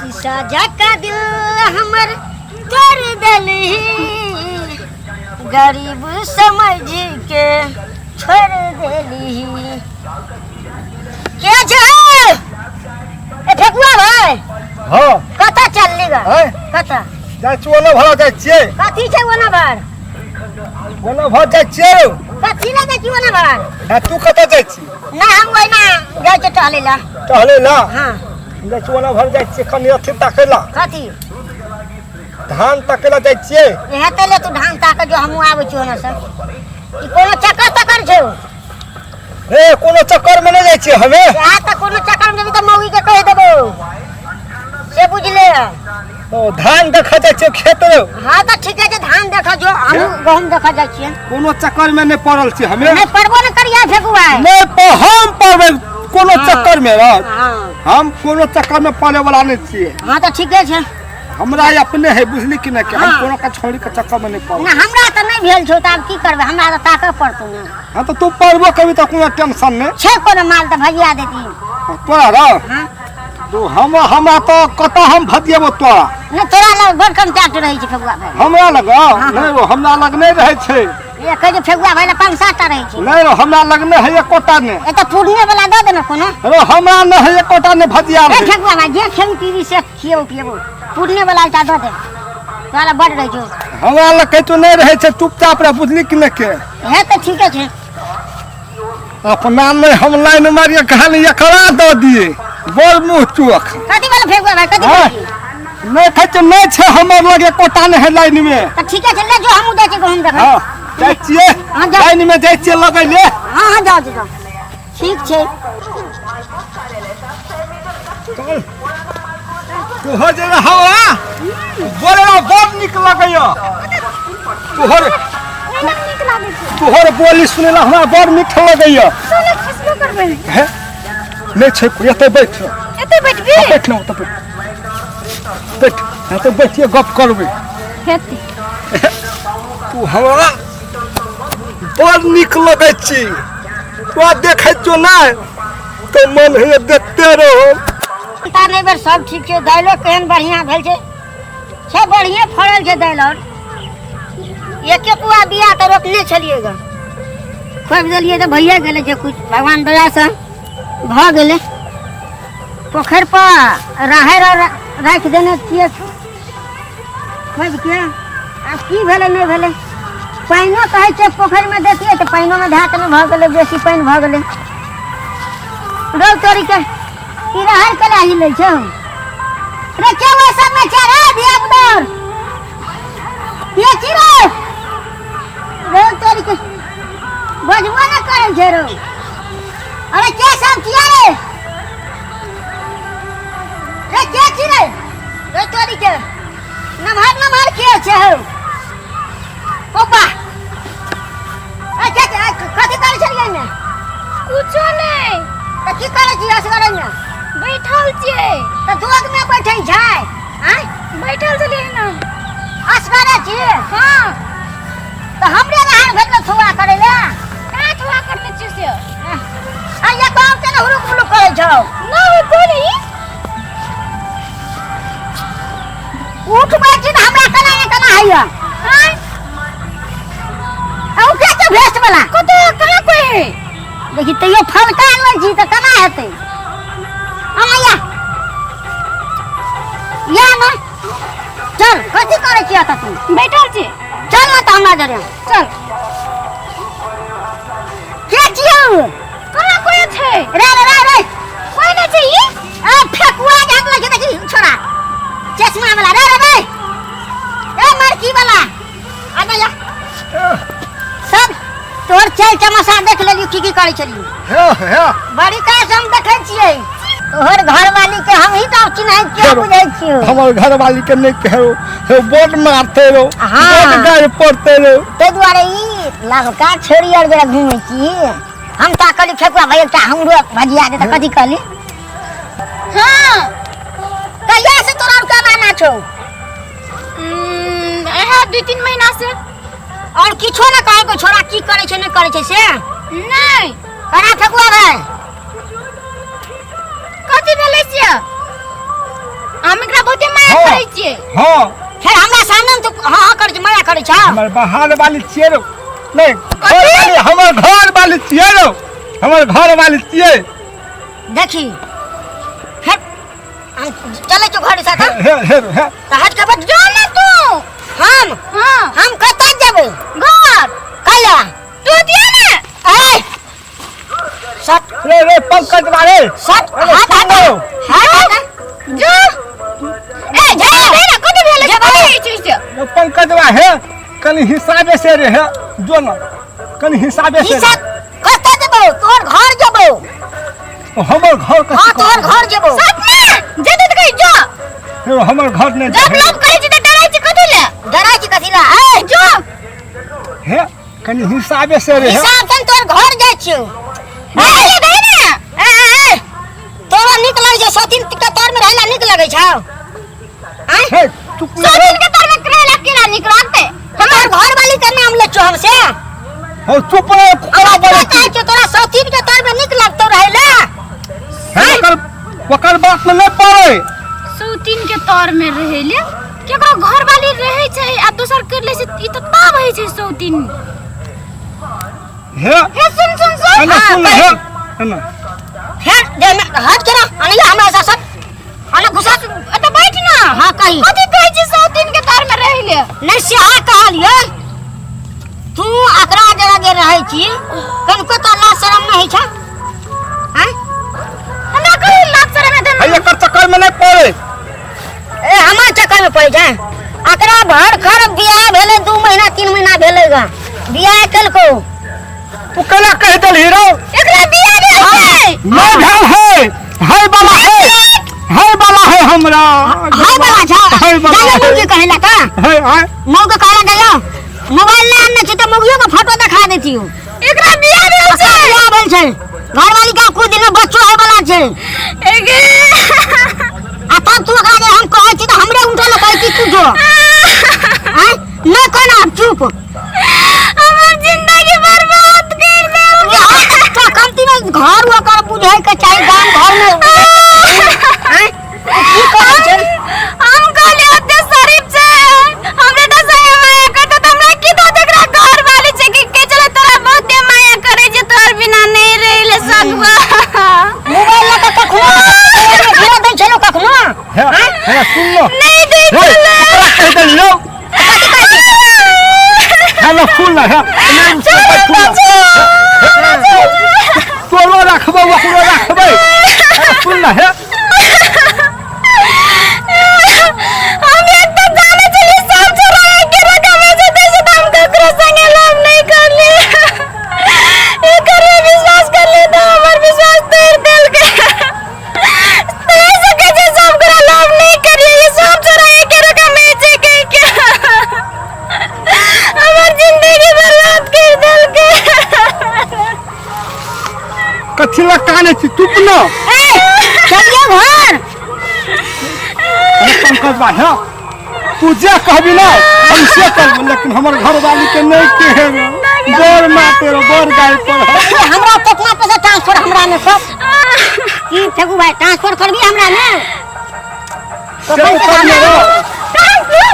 शीशा जका दिल हमर तोड़ देलही गरीब समझ के छोड़ देलही के छै ए ठकुआ भाई हाँ कतऽ चलली गा हैं? कतऽ जाइ छी ओना भरा जाइ छियै कथी छै ओना भर ओना भर जाइ छियै कथी लए जाइ छी ओना भर आ तू कतऽ जाइ छी ना हम ओहिना जाइ छियै टहलै लए टहलै ला हाँ जाइ छी ओना भर जाइ छियै कनि अथी ताकै ला कथी धान ताकै ला जाइ छियै हेतै ले तू धान ताके जो हमहूँ आबै छियै ओना से ई कोनो चक्कर तक्कर छौ रे कोनो चक्कर में नहि जाइ छियै हमे इएह तऽ कोनो चक्कर में जेबही तऽ मौगी के कहि देबौ से बुझले ओ धान देखऽ जाइ छियै खेत रे हाँ तऽ ठीके छै धान देखऽ जो हमहूँ गहूम देखऽ जाइ छियै कोनो चक्कर में नहि पड़ल छियै हमे नहि पड़बो नहि करिया फेकुआ नहि हम पड़बै कोनो चक्कर में रह हाँ हम कोनो चक्कर में पड़े वाला नहि छियै हाँ तऽ ठीके छै हमरा अपने है बुझली कि नहि कि हम हाँ। कोनो का छोड़ी के चक्कर में नहीं पड़ब ना हमरा तऽ नहि भेल छौ तऽ आब की करबै हमरा तऽ ताकऽ पड़तौ ने हाँ तो तू पड़बो कभी तो कोनो टेंशन नहीं छै कोनो माल तऽ भजिया देती तोरा रह हाँ तू हम हमरा तो कतऽ हम भजिएबो तोरा नहि तोरा लग बड़ कॉन्टैक्ट रहै छै फेकुआ भाई हमरा लग नहीं रो हमरा लग नहीं रहै छै ए कहै छै फेकुआ भाई लग पाँच सात टा रहै छै नहीं रो हमरा लग नहीं है एकोटा ने ए तऽ पूर्णे वाला दऽ देने कोनो रो हमरा नहीं है एकोटा ने भजिया ए रे फेकुआ भाई जे खेबी पीबी से खिएबो पिएबो पूर्णे वाला एकटा दऽ दे तोरा लग बड़ रहै छौ हमरा लग कहितो नहीं रहै छै चुपचाप रह बुझली कि नहि के हे तऽ ठीके छै अपना नहीं हम लाइन मारिए खाली एकरा दऽ दिए बोल मुँह चोख कथी वाला फेकुआ भाई कथी हाँ। बोलली? नहीं खाइ छै नहीं छै हमर लग एकोटा नहीं है लाइन में तऽ ठीके छै ले जो हमहूँ दै छियै गहूम देखै हाँ जाइ छियै हाँ, जाउ। लाइन में जाइ छियै लगैले हाँ हाँ जाओ जाओ ठीक छै चल तोहर जे हवा बोले बड़ नीक लगैया तोहर नीक लागै छै तोहर बोली सुनै ला हमरा बड़ मीठ लगैया चल खसबो करबै हे नहि छै कोइ एतऽ बैठ एते बैठबी बैठ ना ओतऽ बैठ बैठ एतऽ बैठिए गप करबै हेतै तू हमरा बड़ नीक लगै छी तोरा देखै छियौ नहि तऽ मन होइए देखते रहो पता नहि बेर सब ठीक छै दालिओ केहन बढ़िआँ भेल छै सब बढ़िएँ फड़ल छै दालि आओर एके पुआ बिया तऽ रोपने छलियै ग खोपि देलियै तऽ भइए गेलै जे किछु भगवान दयासँ भऽ गेलै पोखरि पर राहरि आर राखि देने छियै खोपिके आब की भेलै नहि भेलै पानिओ कहै छै पोखरिमे दैतियै तऽ पानिओमे धए कऽ नहि भऽ गेलै बेसी पानि भऽ गेलै रौ तोरीके ई रहर केला हिलै छौ रे के ओइ सबमे छै रे धिया पुता के छी रे रौ तोरीके बजबो नहि करै छै रौ अरे के सब छियै रे रे के छी रे रे तोरीके नमहर नमहर के छै हौ पप्पा ए के कथी करै छलियै ने कुछो नहि तऽ की करै छी असगरे मे बैठल छियै तऽ दोग मे बैठै छै आँय बैठल छलियै ने असगरे छी हाँ तऽ हमरे नहार भेटल थुआ करै लए कहाँ थुआ करने छियै से आ ये काम के ने हुरुक मुलुक करै छौ ना हो कोई नहीं उठ बैठ छी तऽ हमरा केना ने केना होइया आँय आ उ के छै भेस्ट वाला कतऽ कहाँ कोई है देखी तैयो फलका आनल छी तऽ केना हेतै आना या या ना चल कथी करै छी एतऽ तू बैठल छी चल ना तऽ हमरा जरे चल के छियौ कहाँ कोई छै रे रे रे रे कोई नहीं छै ई ए फेकुआ झाँक लगे देखी छोड़ा चश्मा वाला रे रे रे ए मरकी वाला आ जा सब तोर चल तमाशा देख लेलियो की की करै छलियो हे हे बड़ी काल से हम देखै छियै तोहर घरवाली के हम ही तऽ चिन्है छियै बुझै छियो हमर घरवाली के नहीं कहो हे बड मारते रहो हाँ। बड गारि पड़ते रहो ताहि दुआरे ई ललका छोड़ी आर जरा घूमै छी हम तऽ कहली फेकुआ भाई एकटा हमरो भजिया दे तऽ कथी कहली हाँ कहिया से तोरा आर कमाना छौ इएह 2-3 महीना से और किछो ने कहै को छोड़ा की करै छै नहि करै छै से नहीं कना फेकुआ भाई कथी भेलै से हम एकरा बहुते माया हाँ। करै छियै। हाँ। फेर हमरा सामने में तू हाँ हाँ करै छी, माया करै छौ। हमर बहार वाली छियै रो। नहीं, घर वाली, हमर घर वाली छियै रो, हमर घर वाली छियै। देखी फेर हम चलै छौ घर साथ। हे हे हे। तऽ हट के बच जो ना तू। हम? हाँ। हम कतऽ जेबै? घर। कैला? तू दिया ना। ए सट रे रे पंकज बारे सट अरे, हाथ सुन हाथ लो। हाथ हाथ। जो ए जा रे, कथी भेलै? कथी होइ छै से? रे पंकज बा, हे कनि हिसाबे से रे, हे जो ना कनि हिसाबे से रे। हिसाब कतऽ जेबौ? तोहर घर जेबौ। हमर घर कथी? हाँ, तोहर घर जेबौ। सच में जेतै तऽ कही जो। हे, हमर घर नहीं। जब लोभ करै छी तऽ डराइ छी कथी ले? डराइ छी कथी ला? ए जो। हे कनि हिसाबे से रे, हे। हिसाब से तोहर घर जाइ छियौ। ए गई ना। ए ए, ए तोरा नीक लगै छौ सतीन के तर में रहला? नीक लगै छौ? आँय? हे चुप सौ दिन के तोर में करेला केरा नीक लागतै? हमर घर वाली के नाम ले छौ हमसे। हो, चुप रे, कुकरा बोले। कहै छौ तोरा सतीन के तर में नीक लगतौ रहला? हे ओकर ओकर बात में नहीं पड़े। सौतीन के तौर में रहेले केकरो घर वाली रहै छै आ दोसर कर लै छै, ई तऽ तब होइ छै सौतीन। हे हे सुन सुन सुन। एना हाँ, सुन हे एना। फेर देह में हट के रह, अनैया हमरा से सब अना घुसा। एतऽ बैठ ना। हाँ, कही। कथी कहै छी सौतीन के तौर में रहैले? नहीं, सेहा कहलियै। तू अकरा जगह जे रहै छी, कनिको तो लाज शरम नहि होइ छौ? आँय? हमरा कही लाज शरम हेतै? हे एकर चक्कर में नहीं पड़े। ए हमर चक्कर में पड़ि जाए? अकरा भर खर बियाह भेलै, 2 महीना 3 महीना भेलै गा बियाह केलको। तू केना कहि देलही रौ? एकरा बियाह भेल छै। नहीं भेल है, है वाला है, है वाला है हमरा। हाय वाला छौ। है वाला जाने है। मौगी कहला का? है आय। मौगी कहला गयो मोबाइल ले आनने छी तऽ मौगियो के फोटो देखा देतियो। एकरा बियाह भेल छै। बियाह भेल छै, घरवाली के कुछ दिन में बच्चो होय वाला छै। एगे आ तब तू ओकरा जे हम कहै छी तऽ हमरे उल्टा लऽ कहै छी तू जो। आँय, नहि कोना चुप। हमर जिंदगी बर्बाद कर देल। तो कमती में घर ओकर बुझै के चाही गाम घर में। आँय, की कहै छै? हम कहलियै ओते शरीफ छै, हमरे तऽ सही माया करतै, तऽ हमरा की दो एकरा घर वाली छै कि के चले तोरा बहुते माया करै छै, तोहर बिना नहीं रहि ले सकबो। मोबाइल लऽ कऽ कखनो घेरा दै छलो कखनो? हे हे सुन लो। नहीं दै हे छलै। ओकरा कहि देलही रौ? हे लो सुन ल, हे नहीं सुन ल, तोरो रखबै ओकरो रखबै। हे सुन ल, हे हम एक तऽ जानै छलियै सब छोरा एके रकम होइ छै, ताहि से तऽ हम ककरो संगे लव नहीं करली। एकर में विश्वास करली तऽ हमर विश्वास तोड़ि देलकै। ताहि से कहै छै सब गोरा लव नहीं करियै, ई सब छोरा एके रकम होइ छै कहि के हमर जिंदगी बर्बाद करि देलकै। कथी लए कानै छी? चुप न। ए चलिए घर। अरे पंकज बा, हे तू जे कहबी ना हम से करबो, लेकिन हमर घरवाली के नहीं केहेबे। बड़ माते रो बड़ गाय पर। ए, हमरा कितना पैसा ट्रांसफर हमरा में सब की फेकू भाई ट्रांसफर करबी हमरा में? से तो कर ले रो। ट्रांसफर।